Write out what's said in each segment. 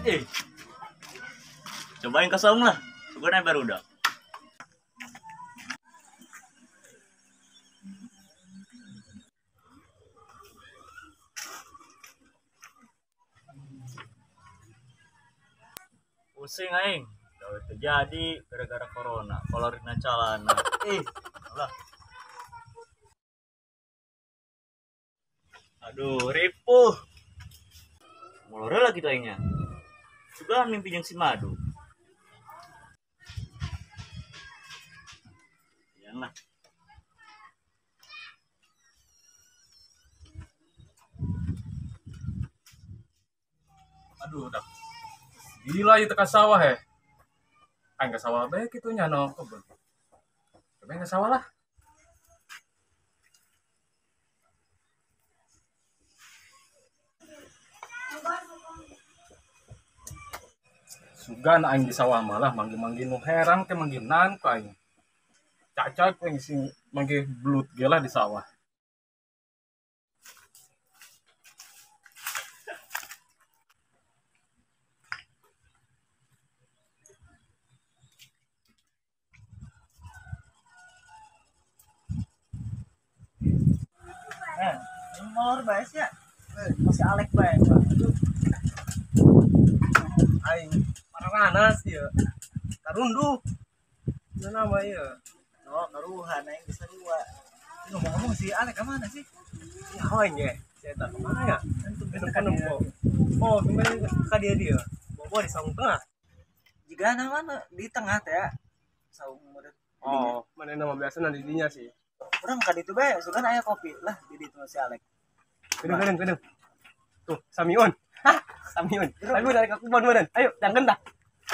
Eh. Cobain ke saung lah. Sugan aing barudak. Pusing aing. Gawe terjadi gara-gara corona, kolorina calana. Lah. Aduh, ripuh. Molor lagi tuh aingnya. Sugan mimpi jeung si Madu. Lah. Aduh, udah. Gila itu ke sawah he. Aing ke sawah bae kitu nya no kebun. Coba ke sawah lah. Sugan aing di sawah malah manggih-manggih nu herang ke manggih nan ku aing. Caca ku yang sing manggih belut ge lah di sawah. Ini molor bae sia. Masih alek bae. Aduh. Aing paranas ieu. Karunduh. Ieu nama ieu. Oh, karuhan aing geus sarua. Ngomong-ngomong si Alek ka mana sih? Ya aing ge. Si eta ka mana ya? Nempo. Oh, kemarin ka dia dia. Bobo di saung tengah. Jigana mana di tengah teh ya. Saung murid. Oh, mana nama biasa di dinya sih. Urang ka ditu bae, sugan aya kopi lah di ditu si Alek. Gedung. Tuh, Samiun. Hah, Samiun. Tapi dari ke kebun meureun. Ayo, tangkeun tah.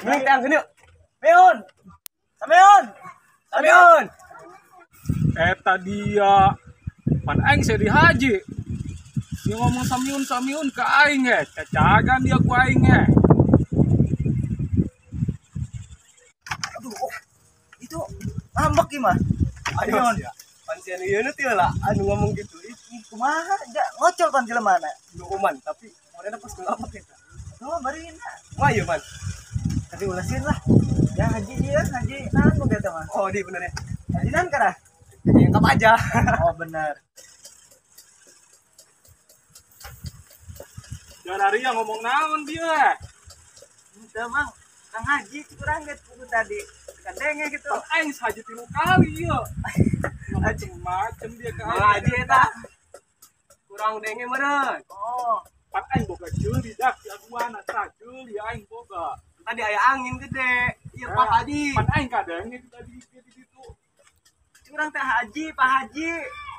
Mending tangkeun yuk. Miun. Samiun. Samiun. Eta dia. Pan aing seri haji. Dia ngomong Samiun Samiun ke aing he. Cacagan dia ku aing he. Aduh, oh. Itu ngambek ieu mah. Ayo ya. Pancian ieu nu teu lah anu ngomong gitu. Ih, kumaha ja ngocol pan jelema na. Nu uman tapi modena pas ngambek eta. Oh, barina. Mah ieu man. Tapi ulasin lah. Ya haji ieu, haji naon boga eta mah. Oh, di bener ya. Haji naon karah? Haji yang aja. Oh, bener. Jangan yang ngomong naon dia. Henteu mang, Kang Haji kurang geus pugu tadi. Kadenge gitu. Aing haji 3 kali ieu. Macem-macem dia ke aing. Haji eta. Kurang denge meureun. Oh, pan aing boga ceuli dak di aguana tah ceuli aing boga. Tadi aya angin gede. Ieu Pak Haji. Pan aing kadenge tadi di ditu. Curang teh Haji, Pak Haji.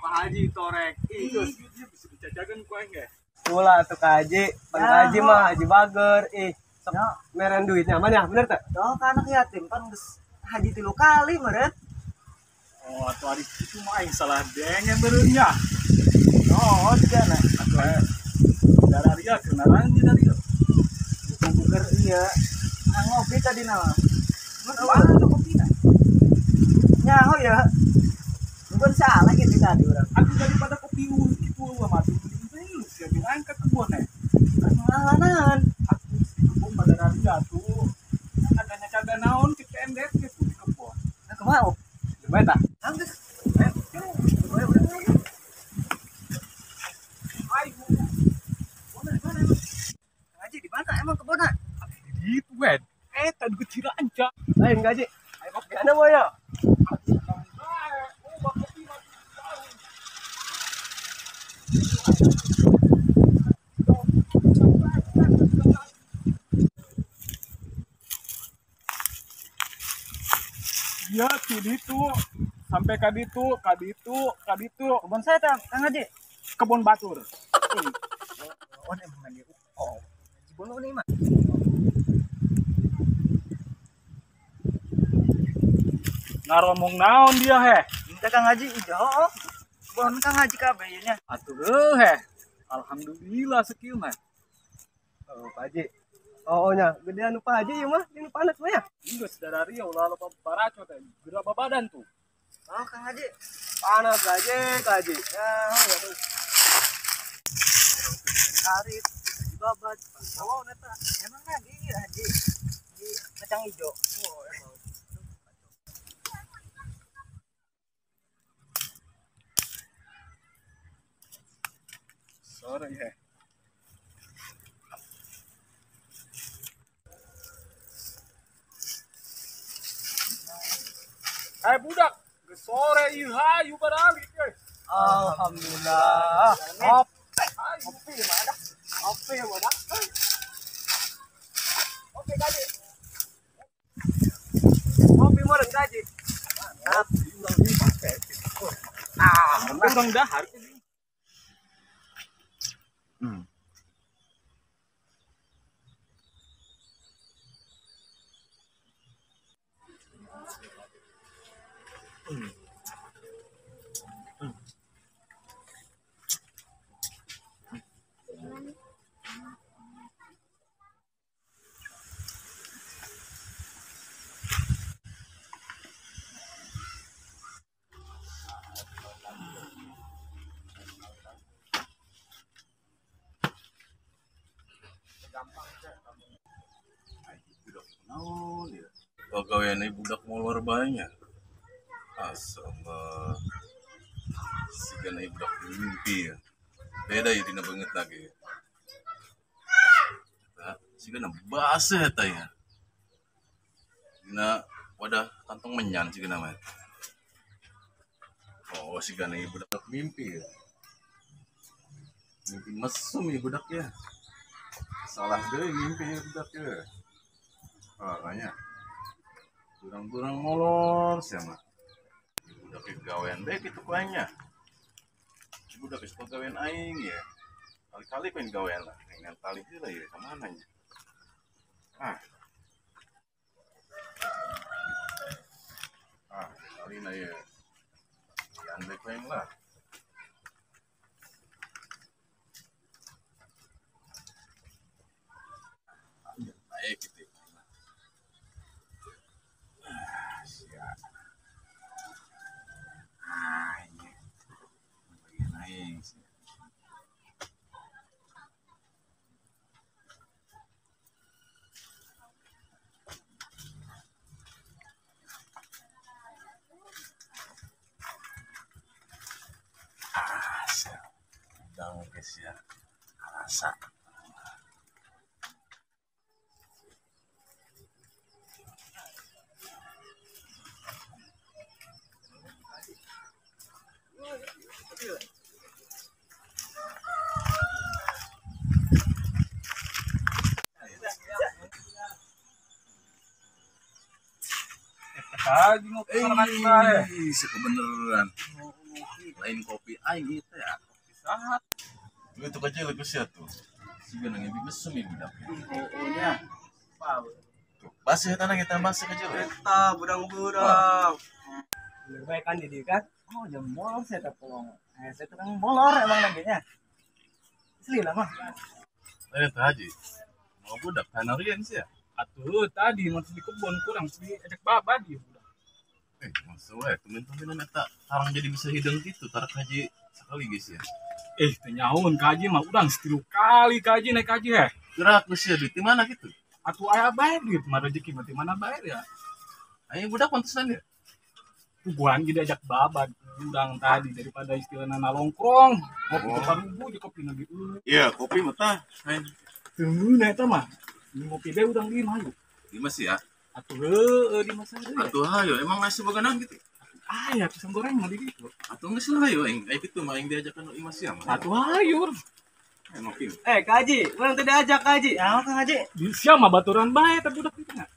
Pak Haji torek. Ih, dia bisa dicajagan ku aing ge. Ulah tuh Kak Haji, pan Kak Haji mah Haji bager. Ih, sok meren duitnya mana ya? Bener teh? Oh, ka anak yatim pan geus haji 3 kali meureun. Oh, atuh ari kitu mah aing salah denge meureun nya. Oh, jigana. Atuh dararia kenalan di dari. Bukan iya. Nah, ngopi tadi nama. Mana kopina? Nyaho ya. Bukan salah gitu tadi urang. Atuh daripada kopi kitu mah mati mending sia jeung aing ka kebon eh. Ngalanan. Atuh di kebon pada raria tuh. Adanya caga naon cek TMDS gitu di kebon. Nah, kumaha? Coba tah. Anggeus. Ayo. Ayo. Mana? Haji di mana emang kebonna? Di ditu wed. Eta di Ciranca. Lain gaji. Ayo kopi ana moy ya. Ya, ti ditu sampai ka ditu, ka ditu, ka ditu. Kebon saya tah, Kang Haji. Kebon batur. Oh, emang dia. Oh, Cibono nih mah. Ngaromong naon dia heh? Minta Kang Haji ijo. Kebon Kang Haji kabeh ieu nya. Atuh heh. Alhamdulillah sakieu mah. Oh, Pak Haji. Oh, nya, gedean nu Pak Haji ieu mah, ini panas mah ya. Geus dararia ulah loba baraco teh, geura babadan tuh. Oh, Kang Haji. Panas Kak Haji, Kak Haji. Ya, oh ya. Arit. Babat. Oh, eta. Emang lagi haji di kacang hijau. Oh, emang. Sore ya. Eh budak, sore ieu hayu baralik euy. Alhamdulillah. Ngopi mana? Ngopi mana? Ngopi kaji. Ngopi meureun kaji. Mantap. Ah, urang dahar. Pagawean budak molor banyak. Asama siga na budak mimpi ya. Beda ya dina banget lagi. Siga na basah eta ya. Dina wadah kantong menyan siga nama. Oh, siga na budak mimpi ya. Mimpi mesum ya budak ya. Salah deh mimpi ya budak ya. Makanya kurang-kurang molor siapa udah kegawean deh gitu kayaknya. Udah ke gawean aing ya. Kali-kali pengen gawean lah, dengan tali lah ya kemana ya. Kali lah ya. Yang baik pengen lah. Baik gitu. Ini bagian aing sih. Udang guys ya, rasa. Lagi ngopi sama eh, sekebeneran. Lain kopi aing gitu ya. Kopi sahat. Itu kecil geus ya tuh. Siga nang mimpi mesum ya budak. Oh, nya. Tuh, basah tanah kita basah kecil. Eta burang-burang. Bener bae kan di dieu kan? Oh, jam molor saya tak tolong. Saya tukang molor emang lagi nya. Asli lah mah. Eh, teh haji. Mau budak tanarian sih ya? Atuh tadi masih di kebun kurang di ajak babat dia budak. Masa we temen-temenan eta tarang jadi bisa hidung gitu tarak haji sekali guys ya. Teu nyaun kaji mah urang 3 kali kaji naik haji heh. Gerak geus ya duit di mana gitu? Atuh aya bae duit mah rezeki mah di mana bae ya. Ayo budak pantesan ya. Tuguhan ge diajak babat urang tadi daripada istilahna nalongkrong. Ngopi ke parugu jeung kopi lagi. Iya, kopi mah tah. Teu meunah eta mah. Ngopi bae urang di mah hayu. Di mah sih ya. Atuh heueuh di mah saha. Atuh hayu emang nasi boga naon gitu. Aya pisang goreng mah di ditu. Atuh geus lah hayu aing. Aing kitu mah aing diajakan imah sia mah. Atuh hayu. Ngopi. Kaji, urang teu diajak kaji. Ya, Kang Haji. Di sia mah baturan bae eta budak ditu nya.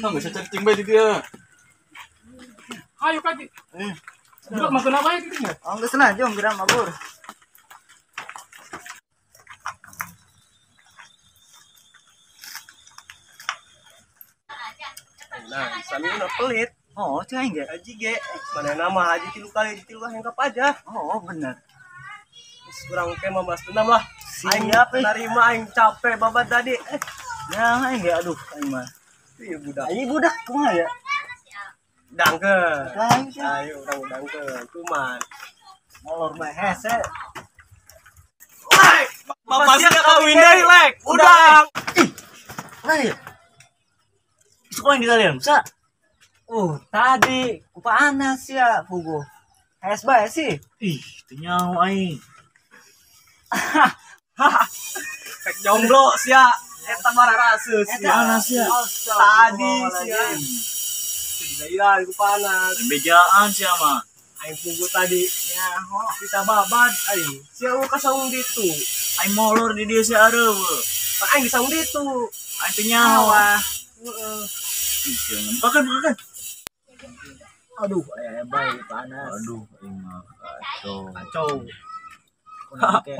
Tah geus cacing bae di dia. Hayu kaji. Budak mah kenapa bae ditu nya? Oh, geus lah, jom geura mabur. Nah, sami udah pelit. Oh, cai ge. Haji ge. Mana nama haji 3 kali, haji 3 hengkap aja. Oh, bener. Terus kurang ke mah balas dendam lah. Aing Siap, eh. narima aing capek babat tadi. Ya, aing ge aduh aing mah. Iya budak. Aing budak kumaha ya? Dangkeun. Aing sih. Ayo urang dangkeun. Kuman. Molor mah hese. Woi, Pasti kawin deui lek. Udang. Ih. Mana ya? Suka yang di kalian, bisa? Tadi ku panas ya puguh. Hayas bae sih. Ih, teu nyaho aing. Rek jomblo sia. Eta mararaseuh sia. Panas sia. Tadi sia. Tidak ku panas. Bejaan sia mah. Aing puguh tadi nyaho kita babad aing. Sia ka saung ditu. Aing molor di dieu sia areuh. Aing di saung ditu. Aing teu nyaho. Heeh. Ih, makan. Aduh, bae panas. Aduh, aing mah kacau. Kacau.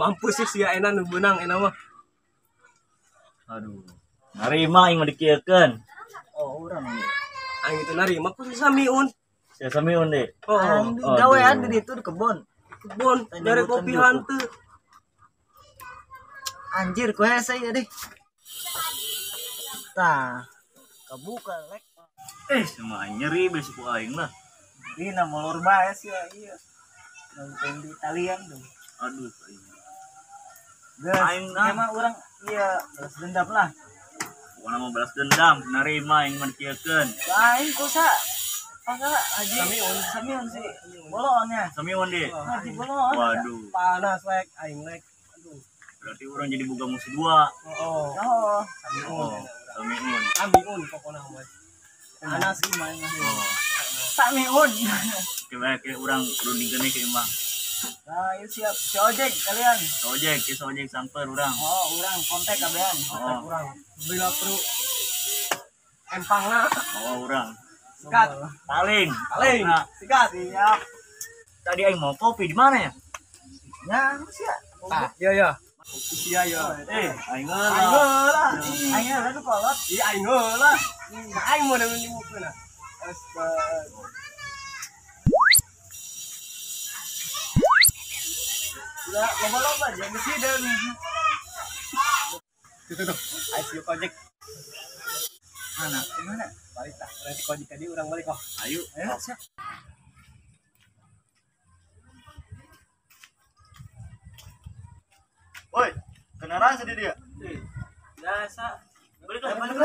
Mampus sih sia enak nu beunang enak mah. Aduh. Narima aing mah dikieukeun. Oh, urang aing itu narima ku si Samiun. Si Samiun deh. Oh, gawean di ditu di kebon. Kebon dari kopi hantu. Anjir, ku hese ieu deh. Tah, kebuka lek. Sama aing nyeri besok ku aing lah. Dina molor bae sia ieu. Nonton di talian tuh. Aduh, aing. Aing emang urang iya balas dendam lah. Pokoknya mau balas dendam, narima aing mah dikieukeun. Aing kusa. Masa haji Samiun sih. Bolonnya. Samiun deh. Haji bolon. Waduh. Panas lek aing lek. Aduh. Berarti orang jadi boga musuh dua. Oh. Samiun. Samiun. Samiun pokoknya mah. Panas sih main mah. Samiun. Kayak urang rundingkeun ke imah. Nah, ieu siap si ojek kalian. Si ojek, si ojek samper urang. Oh, urang kontak kabehan. Oh, urang. Bila perlu empangna. Oh, urang. Sikat. Paling. Paling. Sikat. Siap. Tadi aing mau kopi di mana ya? Nah, sia. Ah, iya ya. Kopi sia ya. Aing heula. Aing heula nu kolot. Iya, aing heula. Nah, aing mau nyebutkeun. Astaga. Udah loba-loba aja di sini. Itu tuh. Ayo sieu ojek. Mana? Gimana? Balik tah. Berarti ojek tadi urang balik kok. Ayo. Ayo, siap. Woi, kendaraan sedih dia. Biasa. Balik lah, balik.